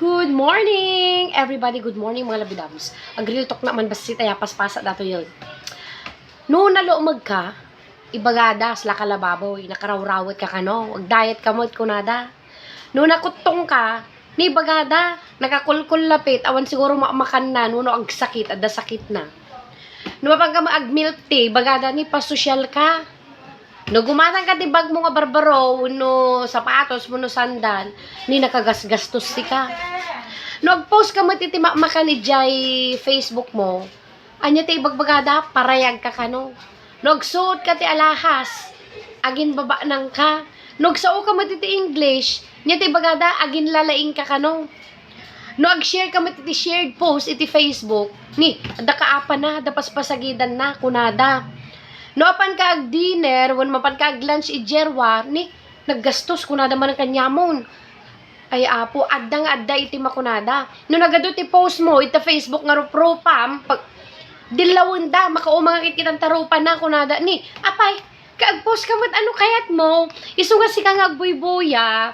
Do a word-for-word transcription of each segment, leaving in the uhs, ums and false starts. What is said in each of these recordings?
Good morning, everybody. Good morning, mga labidams. Agriltok na man basta tayo paspasa dato yun. No nalumeg ka, ibagada, sla ka lababoy, nakarawrawet ka kano, agdayat ka met, kunada. No nakuttong ka, ni bagada, nakakulkul lapit, awan siguro maamakan na, no, no agsakit, adda sakit na. No mapan ka agmilk tea, bagada ni pasosyal ka. No gumatang ka ti bag mo nga barbaro, no sapatos mo, no sandal, ni nakagasgastos ka. No agpost ka met iti maamakan idiay Facebook mo, anya ti ibagbagada, parayag ka kano. No agsuot ka ti alahas, aginbabanang ka. No agsao ka met iti English, anya ti ibagada, aginlalaing ka kano. No ag-share ka met iti shared post iti Facebook, ni, adda kaapana, adda paspasagidanna, kunada. No apan ka ag-dinner, wen mapan ka ag-lunch idiay erwa, ni, naggastos, kunada man kaniamon. Ay, Apo, adda nga adda iti makunada. No nagadu ti post mo iti Facebook nga ruprupam, pag dillawenda, makauma nga kitkitanta rupana, kunada. Ni, apay, ka ag-post ka met, ano kayat mo? Isu nga sika nga agbuybuya,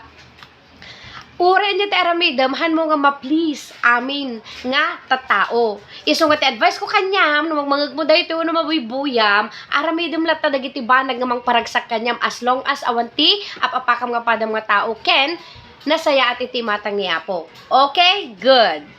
uray ania ti aramidem, hanmo nga ma-please amin nga tattao. Isu nga ti advice ko kaniam, no magmangegmo daytoy wenno mabuybuyam, aramidem latta dagiti banag nga mangparagsak kaniam as long as awan ti ap-apakam nga padam nga tao ken nasayaat iti imatang ni Apo. Okay? Good.